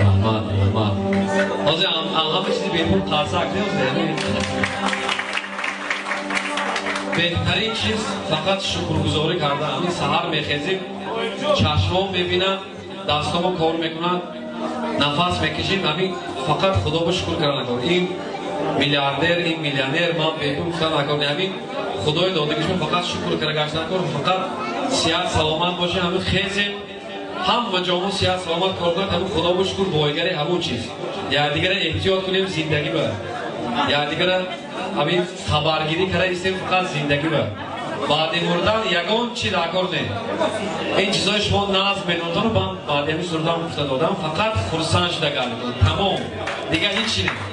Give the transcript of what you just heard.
Раҳмат, раҳмат. Ҳозир ҳама чизи бепул қарсак не. Беҳтарин чиз фақат шукргузорӣ кардан. Ҳамин саҳар мехезем, чашмон мебинад, дастҳомо кор мекунад, нафас мекашем, ҳамин фақат Худо ба шукр кардан накор. Ин миллиардер, ин миллионер, ман бепул гуфтан накор. Ҳамин Худои додагишон фақат шукр карда гаштан накор, фақат сиҳат саломат бошем, ҳамин хезем, ҳама ҷомо сиҳат саломат кор кунад, ҳамин Худо ба шукр бойгари ҳамон чиз. Якдигара эҳтиёт кунем зиндагӣ ба. Якдигара ҳамин хабаргирӣ карда истем фақат зиндагӣ ба. Баъди мурдан ягон чи дар кор не. Ин чизҳои шумо назм медонтону ман баъди ҳамин сурудам гуфта додам, фақат хурсанд шуда гардитон. Тамом. Дигар ҳеҷ чи не.